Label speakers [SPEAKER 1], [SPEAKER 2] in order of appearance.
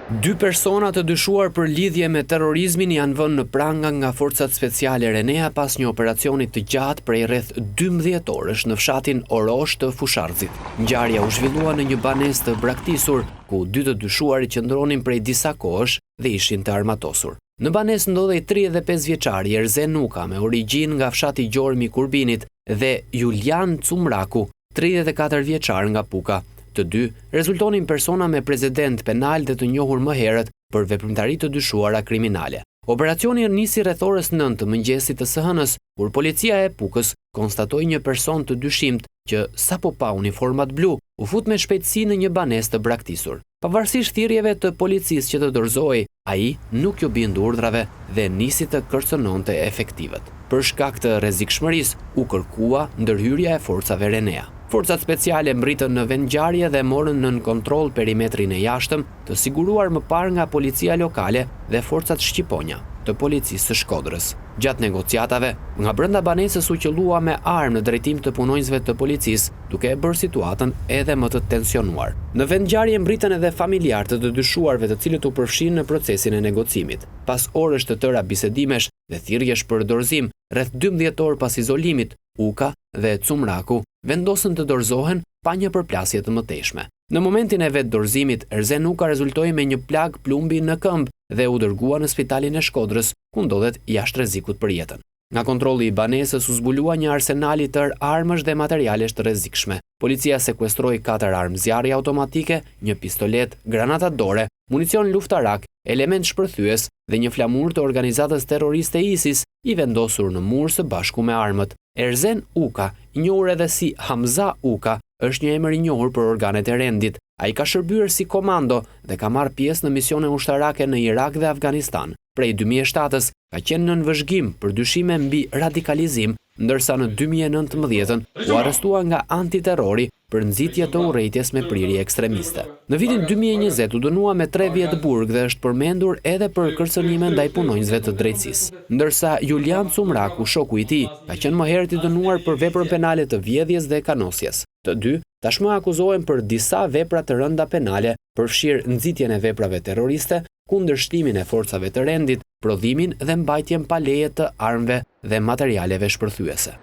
[SPEAKER 1] Dy persona të dyshuar për lidhje me terrorizmin janë vënë në pranga nga forcat speciale Renea pas një operacioni të gjatë prej rreth 12 orësh në fshatin Orosh të Fushë-Arrëzit. Ngjarja u zhvillua në një banesë të braktisur, ku dy të dyshuarit qëndronin prej disa kohësh dhe ishin të armatosur. Në banesë ndodhej 35 vjeçari Erzen Uka me origjinë nga fshati Gjorm i Kurbinit dhe Julian Cumraku, 34 vjeçar nga Puka. Të dy rezultonin persona me precedentë penalë dhe të njohur më herët për veprimtari të dyshuara kriminale. Operacioni nisi rreth orës 9 të mëngjesit të së hënës, kur policia e Pukës konstatoi një person të dyshimtë që sapo pa uniformat blu, u fut me shpejtësi në një banesë të braktisur. Pavarësisht thirrjeve të policisë që të dorëzohej, ai nuk iu bind urdhrave dhe nisi të kërcënonte efektivët. Për shkak të rrezikshmërisë, u kërkua ndërhyrja e forcave Renea. Forcat speciale mbërritën në vendngjarje dhe morën nën kontroll perimetrin e jashtëm, të siguruar më parë nga policia lokale dhe forcat Shqiponja të policisë së Shkodrës. Gjatë negociatave, nga brenda banesës u qëllua me armë në drejtim të punonjësve të policisë, duke e bërë situatën edhe më të tensionuar. Në vendngjarje mbërritën edhe familjarë të të dyshuarve të cilët u përfshinë në procesin e negocimit. Pas orësh të tëra bisedimesh dhe thirrjesh për dorëzim, rreth 12 orë pas izolimit, Uka dhe Cumraku vendosën të dorëzohen pa një përplasje të mëtejshme. Në momentin e vetëdorëzimit, Erzen Uka rezultoi me një plagë plumbi në këmbë dhe u dërgua në spitalin e Shkodrës, ku ndodhet jashtë rrezikut për jetën. Nga kontrolli i banesës u zbulua një arsenal i tërë armësh dhe materialesh të rrezikshme. Policia sekuestroi katër armë zjarri automatike, një pistoletë, granata dore, municion luftarak, elementë shpërthyes dhe një flamur të organizatës terroriste ISIS i vendosur në mur së bashku me armët. Erzen Uka, i njohur edhe si Hamza Uka, është një emër i njohur për organet e rendit. Ai ka shërbyer si komando dhe ka marrë pjesë në misione ushtarake në Irak dhe Afganistan. Prej 2007-ës ka qenë nën vëzhgim për dyshime mbi radikalizim, ndërsa në 2019-ën u arrestua nga antiterrori për nxitje të urrejtjes me prirje ekstremiste. Në vitin 2020 u dënua me 3 vjet burg dhe është përmendur edhe për kërcënime ndaj punonjësve të drejtësisë. Ndërsa Julian Cumraku, shoku i tij, ka qenë më herët i dënuar për veprën penale të vjedhjes dhe kanosjes. Të dy tashmë akuzohen për disa vepra të rënda penale, përfshirë nxitjen e veprave terroriste, kundërshtimin e forcave të rendit, prodhimin dhe mbajtjen pa leje të armëve dhe materialeve shpërthyese.